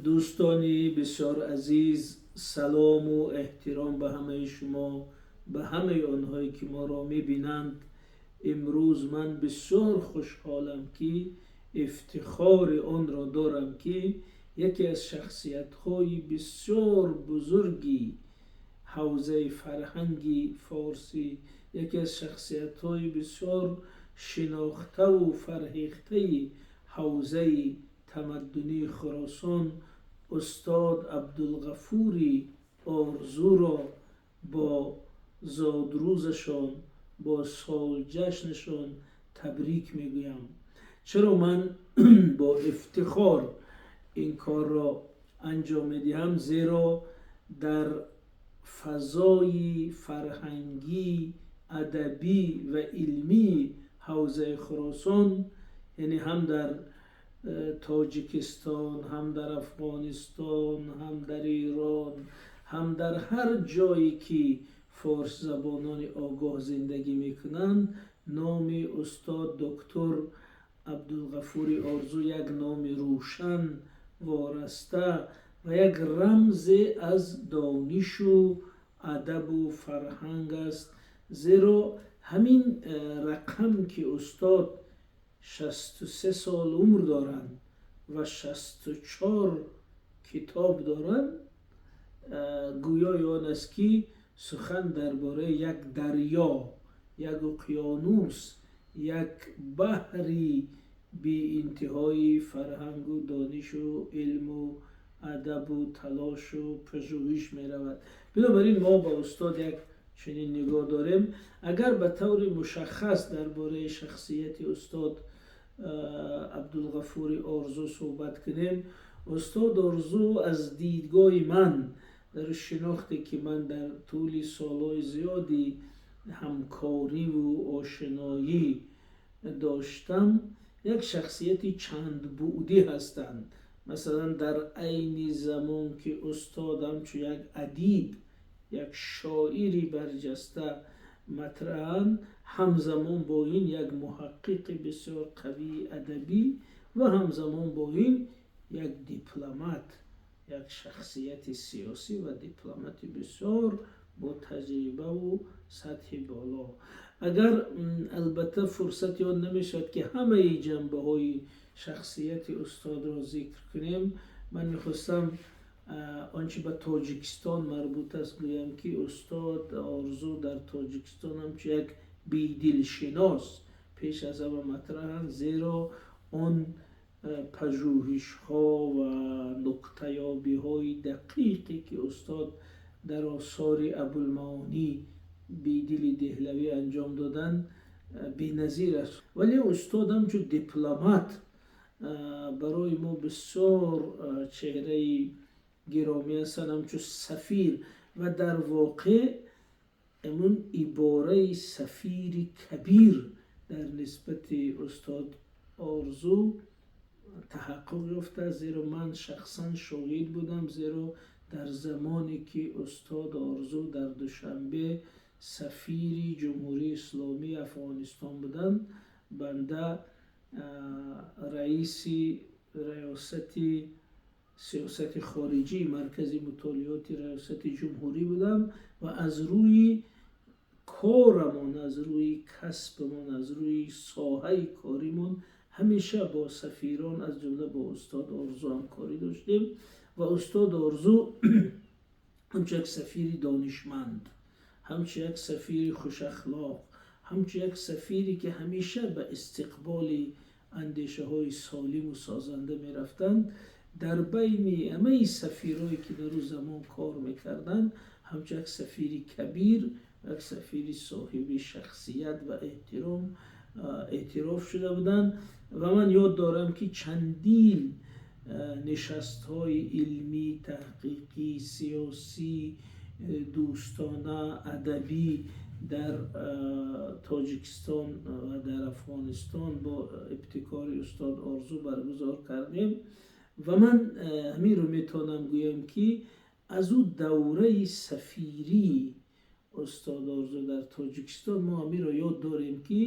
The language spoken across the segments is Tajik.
Дӯстони бисёр азиз, салому эҳтиром ба ҳамаи шумо, ба ҳамаи онҳое ки моро мебинанд. Имрӯз ман бисёр хушҳолам, ки ифтихори онро дорам, ки яке аз шахсиятҳои бисёр бузурги ҳавзаи фарҳанги форсӣ, яке аз шахсиятҳои бисёр шинохтаву фарҳехтаи ҳавзаи тамаддунии Хуросон, устод Абдулғафури Орзуро бо зодрӯзашон, бо солҷашнашон табрик мегӯям. Чаро ман бо ифтихор ин корро анҷом медиҳам? Зеро дар фазои фарҳангӣ, адабӣ ва илмии ҳавзаи Хуросон, яъне ҳам дар Тоҷикистон, ҳам дар Афғонистон, ҳам дар Эрон, ҳам дар ҳар ҷое ки форсзабонони огоҳ зиндагӣ мекунанд, номи устод доктор Абдулғафури Орзу як номи рӯшан, вораста ва як рамзе аз донишу адабу фарҳанг аст. Зеро ҳамин рақам, ки устод 63 сол умр доранд ва 64 китоб доранд, гӯёи он аст, ки сухан дар бораи як дарё, як уқёнус, як баҳри беинтиҳои фарҳангу донишу илму адабу талошу пажӯҳиш меравад. Бинобар ин мо ба устод як чунин нигоҳ дорем. Агар ба таври мушаххас дар бораи шахсияти устод Абдулғафури Орзу суҳбат кунем, устод Орзу аз дидгоҳи ман, дар шинохте ки ман дар тӯли солҳои зиёди ҳамкориву ошиноӣ доштам, як шахсияти чандбуъдӣ ҳастанд. Масалан, дар айни замон ки устод ҳамчун як адиб, як шоири барҷаста матраҳанд, ҳамзамон бо ин як муҳаққиқи бисёр қавии адабӣ ва ҳамзамон бо ин як дипломат, як шахсияти сиёсӣ ва дипломати бисёр бо таҷрибаву сатҳи боло. Агар албатта фурсати он намешавад, ки ҳамаи ҷанбаҳои шахсияти устодро зикр кунем, ман мехостам он чи ба Тоҷикистон марбут аст гӯям, ки устод Орзу дар Тоҷикистон ҳамчун як бедилшинос пеш аз ҳама матраҳанд, зеро он пажӯҳишҳо ва нуқтаёбиҳои дақиқе ки устод дар осори Абулмаонӣ Бедили Деҳлавӣ анҷом доданд, беназир аст. Вале устод ҳамчун дипломат барои мо бисёр чеҳраи гиромӣ ҳастанд, ҳамчун сафир ва дар воқеъ ҳамун ибораи сафири кабир дар нисбати устод Орзу таҳаққуқ ёфтааст, зеро ман шахсан шоҳид будам, зеро дар замоне ки устод Орзу дар Душанбе сафири Ҷумҳурии Исломии Афғонистон буданд, банда раиси раёсати сиёсати хориҷии Маркази мутолиоти Раёсати Ҷумҳурӣ будам ва аз рӯи корамон, аз рӯи касбамон, аз рӯи соҳаи коримон ҳамеша бо сафирон, аз ҷумла бо устод Орзу ҳамкорӣ доштем. Ва устод Орзу ҳамчун як сафири донишманд, ҳамчун як сафири хушахлоқ, ҳамчун як сафире ки ҳамеша ба истиқболи андешаҳои солиму созанда мерафтанд, дар байни ҳамаи сафирое ки дар ӯ замон кор мекарданд, ҳамчун як сафири кабир, як сафири соҳиби шахсият ва эҳтиром эътироф шуда буданд. Ва ман ёд дорам, ки чандин нишастҳои илмӣ, таҳқиқӣ, сиёсӣ, дӯстона, адабӣ дар Тоҷикистон ва дар Афғонистон бо ибтикори устод Орзу баргузор кардем. Ва ман ҳаминро метавонам гӯям, ки аз ӯ давраи сафирии устод Орзу дар Тоҷикистон мо ҳаминро ёд дорем, ки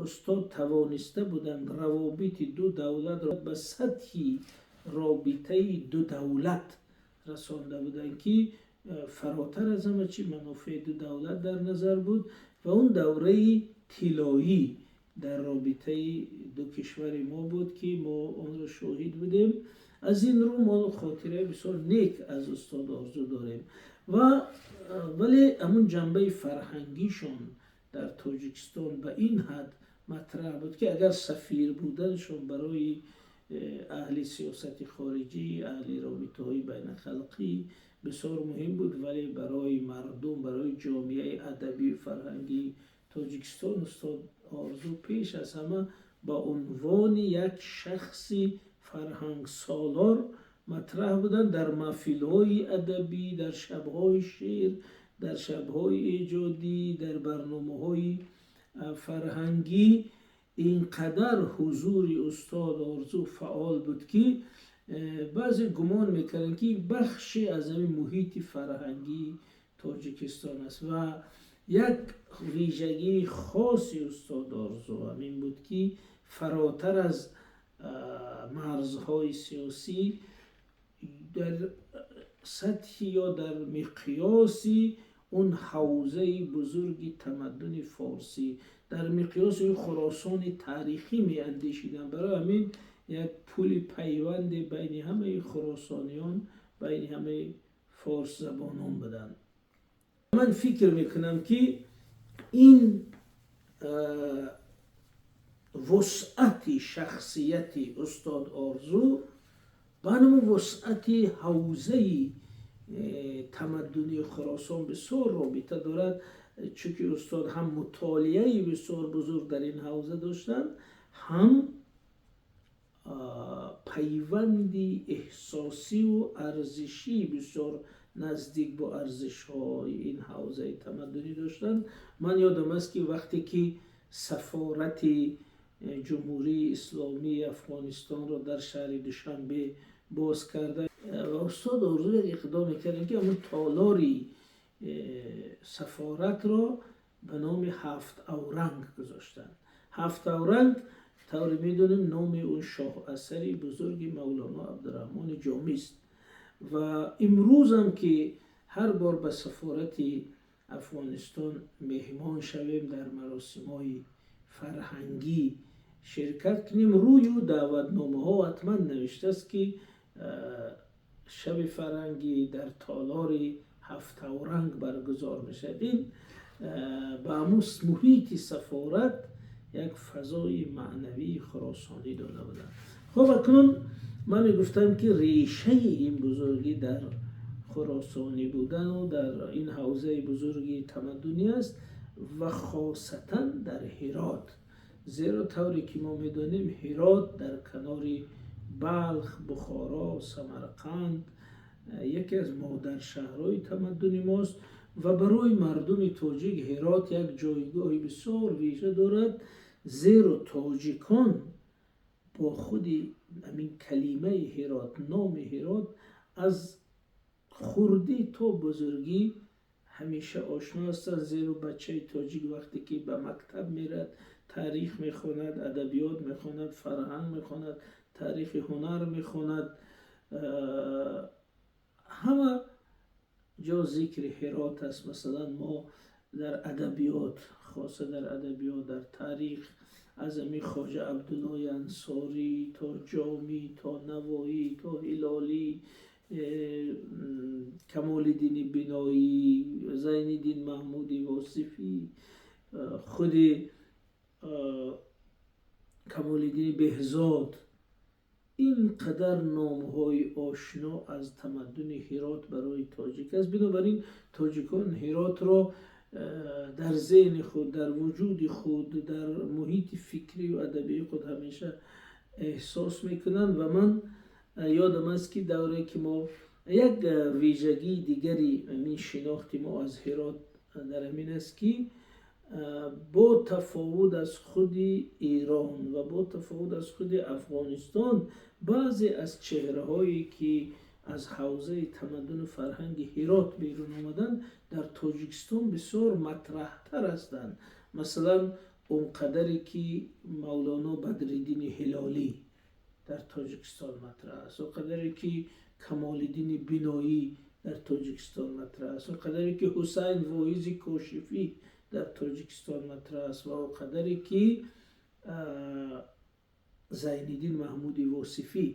устод тавониста буданд равобити ду давлатро ба сатҳи робитаи ду давлат расонда буданд, ки фаротар аз ҳама чи манофеи ду давлат дар назар буд ва он давраи тиллоӣ дар робитаи ду кишвари мо буд, ки мо онро шоҳид будем. Аз ин рӯ мо хотираи бисёр нек аз устод Орзу дорем. Ва вале ҳамун ҷанбаи фарҳангишон дар Тоҷикистон ба ин ҳад матраҳ буд, ки агар сафир буданшон барои аҳли сиёсати хориҷӣ, аҳли робитаҳои байналхалқӣ бисёр муҳим буд, вале барои мардум, барои ҷомеаи адабию фарҳангии Тоҷикистон устод Орзу пеш аз ҳама ба унвони як шахси фарҳангсолор матраҳ буданд. Дар маҳфилҳои адабӣ, дар шабҳои шеър, дар шабҳои эҷодӣ, дар барномаҳои фарҳангӣ ин қадар ҳузури устод Орзу фаъол буд, ки баъзе гумон мекарданд, ки бахше аз ҳамин муҳити фарҳангии Тоҷикистон аст. Ва як вижагии хоси устод Орзу ҳамин буд, ки фаротар аз марзҳои сиёсӣ, дар сатҳи ё дар миқёси он ҳавзаи бузурги тамаддуни форсӣ, дар миқёси Хуросони таърихӣ меандешиданд. Барои ҳамин як пули пайванде байни ҳамаи хуросониён, байни ҳамаи форсзабонон буданд. Ман фикр мекунам, ки ин вусъати шахсияти устод Орзу ба ҳамон вусъати ҳавзаи тамаддуни Хуросон бисёр робита дорад, чунки устод ҳам мутолиаи бисёр бузург дар ин ҳавза доштанд, ҳам пайванди эҳсосиву арзишии бисёр наздик бо арзишҳои ин ҳавзаи тамаддунӣ доштанд. Ман ёдам аст, ки вақте ки сафорати Ҷумҳурии Исломии Афғонистонро дар шаҳри Душанбе боз карда ва устод Орзу як иқдом мекарданд, ки ҳамун толори сафоратро ба номи Ҳафт Авранг гузоштанд. Ҳафт Авранг, тавре медонем, номи он шоҳасари бузурги Мавлоно Абдураҳмони Ҷомист. Ва имрӯзам ки ҳар бор ба сафорати Афғонистон меҳмон шавем, дар маросимҳои фарҳангӣ ширкат кунем, рӯю даъватномаҳо ҳатман навиштааст, ки шаби фарҳангӣ дар толори Ҳафтавранг баргузор мешавад. Ин ба ҳамун муҳити сафорат як фазои маънавии хуросонӣ дода буданд. Хуб, акнун ман мегуфтам, ки решаи ин бузургӣ дар хуросонӣ будану дар ин ҳавзаи бузурги тамаддунӣ аст ва хосатан дар Ҳирот, зеро тавре ки мо медонем, Ҳирот дар канори Балх, Бухоро, Самарқанд яке аз модаршаҳрҳои тамаддуни мост ва барои мардуми тоҷик Ҳирот як ҷойгоҳи бисёр вижа дорад, зеро тоҷикон бо худи ҳамин калимаи Ҳирот, номи Ҳирот аз хурдӣ то бузургӣ ҳамеша ошно ҳастанд, зеро бачаи тоҷик вақте ки ба мактаб мерад, таърих мехонад, адабиёт мехонад, фарҳанг мехонад, таърихи ҳунар мехонад, ҳама ҷо зикри Ҳирот аст. Масалан, мо дар адабиёт, хоса дар адабиёт, дар таърих аз ҳамин Хоҷа Абдуллои Ансорӣ то Ҷомӣ, то Навоӣ, то Ҳилолӣ, Камолиддини Биноӣ, Зайниддин Маҳмуди Восифӣ, худи Камолиддини Беҳзод, ин қадар номҳои ошно аз тамаддуни Ҳирот барои тоҷик аст. Бинобар ин тоҷикон Ҳиротро дар зеҳни худ, дар вуҷуди худ, дар муҳити фикрию адабии худ ҳамеша эҳсос мекунанд. Ва ман ёдам аст, ки давре ки мо як вижагии дигари ҳамин шинохти мо аз Ҳирот дар ҳамин аст, ки бо тафовут аз худи Эрон ва бо тафовут аз худи Афғонистон, баъзе аз чеҳраҳое ки аз ҳавзаи тамаддуну фарҳанги Ҳирот берун омаданд, дар Тоҷикистон бисёр матраҳтар ҳастанд. Масалан, он қадаре ки Мавлоно Бадриддини Ҳилолӣ Дар Тоҷикистон матраҳ аст, он қадаре ки Камолиддини Биноӣ дар Тоҷикистон матраҳ аст, он қадаре ки Ҳусайн Воизи Кошифӣ дар Тоҷикистон матраҳ аст ва он қадаре ки Зайниддин Маҳмуди Восифӣ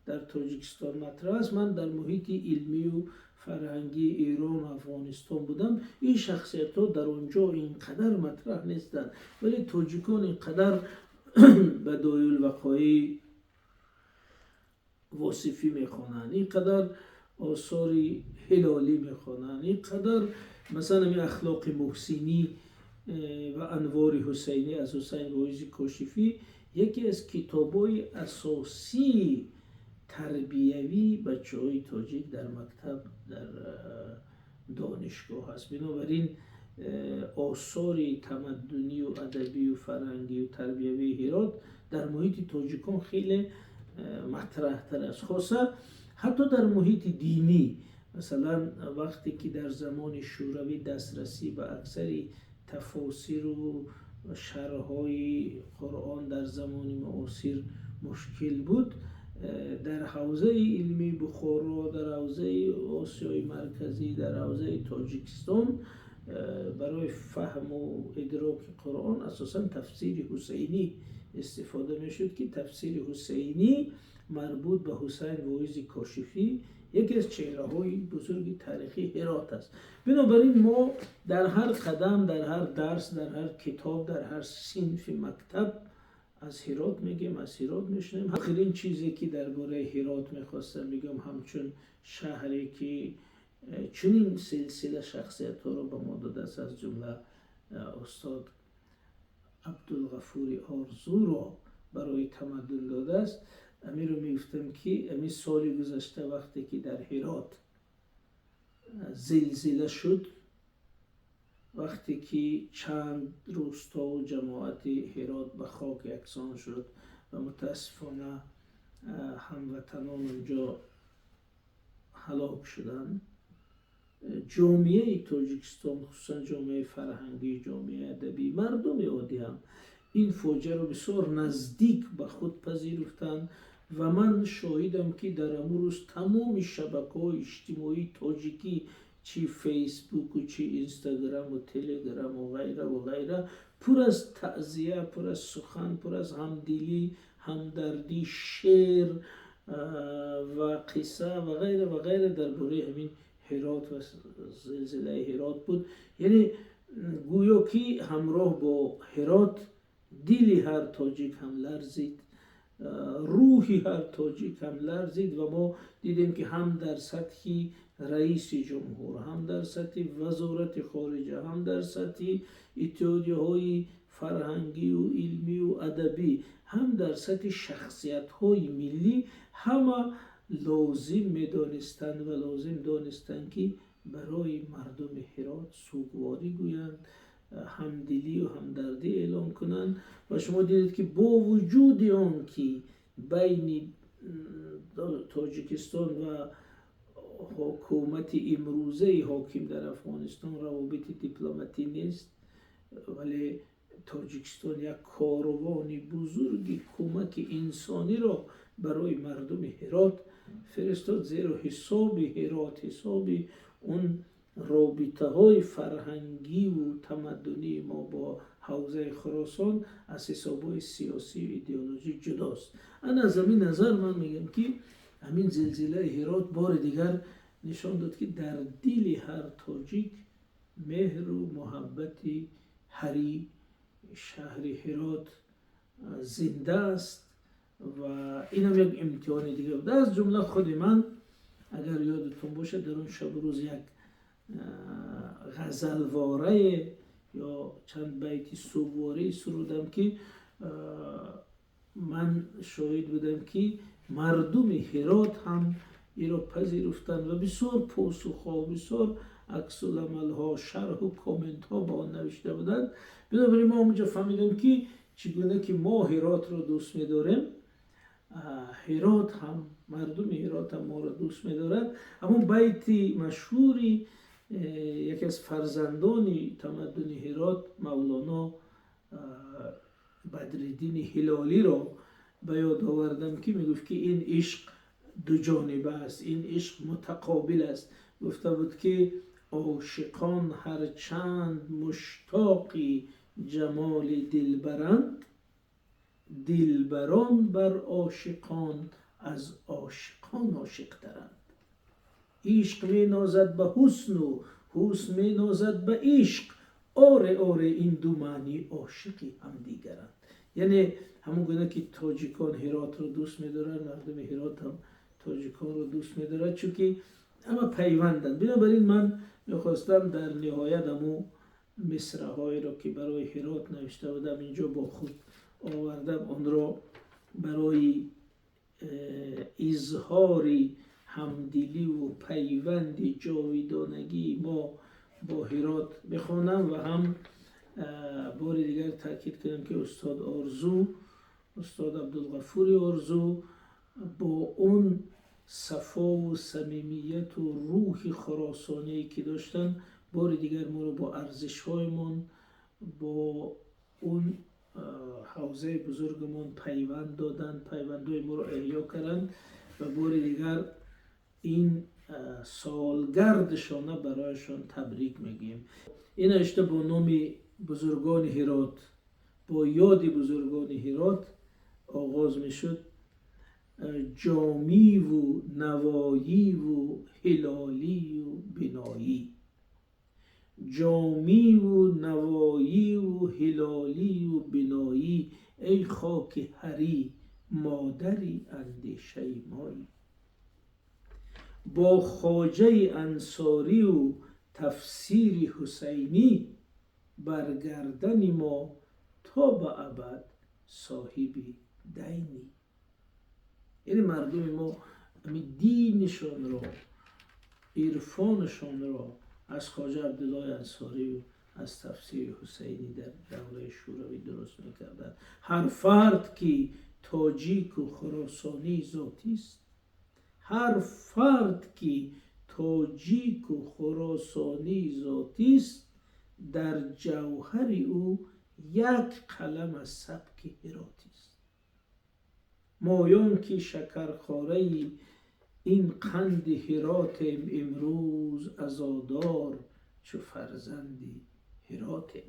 дар Тоҷикистон матраҳ аст. Ман дар муҳити илмию фарҳангии Эрон, Афғонистон будам, ин шахсиятҳо дар он ҷо ин қадар матраҳ нестанд, вале тоҷикон ин қадар Бадоюлвақои Восифӣ мехонанд, ин қадар осори Ҳилолӣ мехонанд, ин қадар масалан ҳамин Ахлоқи Муҳсинӣ ва Анвори Ҳусайнӣ аз Ҳусайн Воизи Кошифӣ яке аз китобҳои асосии тарбиявии бачаҳои тоҷик дар мактаб, дар донишгоҳ аст. Бинобар ин осори тамаддунию адабию фарҳангию тарбиявии Ҳирот дар муҳити тоҷикон хеле матраҳтар аст, хоса ҳатто дар муҳити динӣ. Масалан, вақте ки дар замони Шӯравӣ дастрасӣ ба аксари тафосиру шарҳҳои Қуръон дар замони муосир мушкил буд, дар ҳавзаи илмии Бухоро, дар ҳавзаи Осиёи Марказӣ, дар ҳавзаи Тоҷикистон барои фаҳму идроки Қуръон асосан тафсири Ҳусайнӣ истифода мешуд, ки тафсири Ҳусайнӣ марбут ба Ҳусайн Воизи Кошифӣ, яке аз чеҳраҳои бузурги таърихии Ҳирот аст. Бинобар ин мо дар ҳар қадам, дар ҳар дарс, дар ҳар китоб, дар ҳар синфи мактаб аз Ҳирот мегӯем, аз Ҳирот мешунавем. Охирин чизе ки дар бораи Ҳирот мехостам бигӯям, ҳамчун шаҳре ки чунин силсила шахсиятҳоро ба мо додааст, аз ҷумла устод Абдулғафури Орзуро барои тамаддун додааст, амиро мегуфтам, ки ами соли гузашта, вақте ки дар Ҳирот зилзила шуд, вақте ки чанд рӯстову ҷамоати Ҳирот ба хок яксон шуд ва мутаассифона ҳамватанон онҷо ҳалок шуданд, ҷомеаи Тоҷикистон, хусусан ҷомеаи фарҳангӣ, ҷомеаи адабӣ, мардуми оддӣ ҳам ин фоҷиаро бисёр наздик ба худ пазируфтанд. Ва ман шоҳидам, ки дар ҳамун рӯз тамоми шабакаҳои иҷтимоии тоҷикӣ, чи Фейсбуку, чи Инстаграму, Телеграму ғайраву ғайра, пур аз таъзия, пур аз сухан, пур аз ҳамдилӣ, ҳамдардӣ, шеър ва қисса ва ғайра ва ғайра дар бораи ҳамин Ҳирот ва зилзилаи Ҳирот буд. Яъне гӯё ки ҳамроҳ бо Ҳирот дили ҳар тоҷик ҳам ларзид, рӯҳи ҳар тоҷик ҳам ларзид. Ва мо дидем, ки ҳам дар сатҳи раиси ҷумҳур, ҳам дар сатҳи Вазорати хориҷа, ҳам дар сатҳи иттиҳодияҳои фарҳангию илмию адабӣ, ҳам дар сатҳи шахсиятҳои миллӣ ҳама лозим медонистанд ва лозим донистанд, ки барои мардуми Ҳирот сӯгворӣ гӯянд, ҳамдилию ҳамдардӣ эълон кунанд. Ва шумо дидед, ки бо вуҷуди он ки байни Тоҷикистон ва ҳукумати имрӯзаи ҳоким дар Афғонистон равобити дипломатӣ нест, вале Тоҷикистон як корвони бузурги кӯмаки инсониро барои мардуми Ҳирот фиристод, зеро ҳисоби Ҳирот, ҳисоби он робитаҳои фарҳангиву тамаддунии мо бо ҳавзаи Хуросон аз ҳисобҳои сиёсию идеологӣ ҷудост. Ана аз ҳамин назар ман мегӯям, ки ҳамин зилзилаи Ҳирот бори дигар нишон дод, ки дар дили ҳар тоҷик меҳру муҳаббати ҳари шаҳри Ҳирот зинда аст. Ва инам як имтиҳони дига буд. Аз ҷумла худи ман, агар ёдатон бошад, дар он шабу рӯз як ғазалворае ё чанд байти сӯгворӣ сурудам, ки ман шоҳид будам, ки мардуми Ҳирот ҳам инро пазируфтанд ва бисёр посухҳо, бисёр аксуламалҳо, шарҳу комментҳо ба он навишта буданд. Бинобар ин мо онҷо фаҳмидем, ки чӣ гуна ки мо Ҳиротро дӯст медорем, Ҳирот ҳам, мардуми Ҳирот ҳам моро дӯст медорад. Ҳамон байти машҳури яке аз фарзандони тамаддуни Ҳирот, Мавлоно Бадриддини Ҳилолиро Ба ёд овардам, ки мегуфт, ки ин ишқ дуҷониба аст, ин ишқ мутақобил аст. Гуфта буд, ки ошиқон ҳарчанд муштоқи ҷамоли дилбаранд, дилбарон бар ошиқон аз ошиқон ошиқтаранд. Ишқ менозад ба ҳусну ҳусн менозад ба ишқ. Оре, оре, ин ду маънӣ ошиқи ҳамдигаранд. Яъне ҳамон гуна ки тоҷикон Ҳиротро дӯст медоранд, мардуми Ҳирот ҳам тоҷиконро дӯст медорад, чунки ҳама пайванданд. Бинобар ин ман мехостам дар ниҳоят ҳамун мисраҳоеро, ки барои Ҳирот навишта будам, инҷо бо худ овардам, онро барои изҳори ҳамдиливу пайванди ҷовидонагии мо бо Ҳирот бихонам ва ҳам бори дигар таъкид кунам, ки устод Орзу, устод Абдулғафури Орзу бо он сафову самимияту рӯҳи хуросоние ки доштанд, бори дигар моро бо арзишҳоямон, бо он ҳавзаи бузургамон пайванд доданд, пайвандҳои моро эҳё карданд ва бори дигар ин солгардшона барояшон табрик мегӯем. Ин навишта бо номи бузургони Ҳирот, бо ёди бузургони Ҳирот оғоз мешуд: Ҷомиву Навоиву Ҳилолию Биноӣ, Ҷомиву Навоиву Ҳилолию Биноӣ, эй хоки Ҳарӣ, модари андешаи моӣ. Бо Хоҷаи Ансориву тафсири Ҳусайнӣ бар гардани мо то ба абад соҳиби дайнӣ. Яъне мардуми мо ҳамин динишонро, ирфонашонро аз Хоҷа Абдуллои Ансориву аз тафсири Ҳусайнӣ дар давраи Шӯравӣ дуруст мекарданд. Ҳар фард ки тоҷику хуросонии зотист, ҳар фард ки тоҷику хуросонии зотист, дар ҷавҳари ӯ як қалам аз сабки ҳиротист. Моён ки шакархораи ин қанди Ҳиротем, имрӯз азодор чу фарзанди Ҳиротем.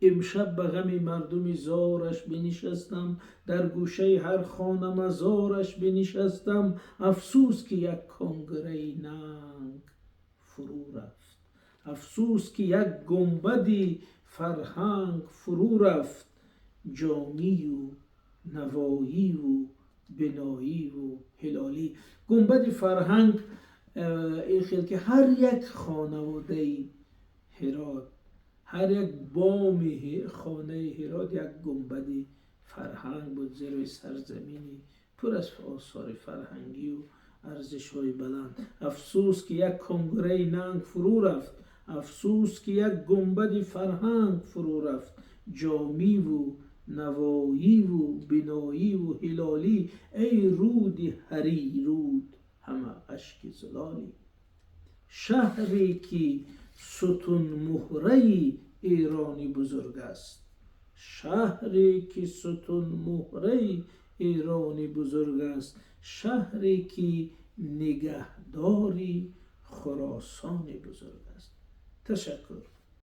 Имшаб ба ғами мардуми зораш бинишастам, дар гӯшаи ҳар хона мазораш бинишастам. Афсӯс, ки як конграи нанг фурӯ рафт, афсӯс, ки як гунбади фарҳанг фурӯ рафт. Ҷомию Навоиву Биноиву Ҳилолӣ. Гунбади фарҳанг ин хел ки ҳар як хонаводаи Ҳирот, ҳар як боми хонаи Ҳирот як гунбади фарҳанг буд, зеро сарзамини пур аз осори фарҳангию арзишҳои баланд. Афсӯс, ки як конграи нанг фурӯ рафт, афсӯс, ки як гунбади фарҳанг фурӯ рафт. Ҷомиву Навоиву Биноиву Ҳилолӣ, эй руди Ҳарӣ руд, ҳама ашки зулолӣ. Шаҳре ки сутунмуҳраи Эрони бузург аст, шаҳре ки сутунмуҳраи Эрони бузург аст, шаҳре ки нигаҳдори Хуросони бузург аст. Ташаккур.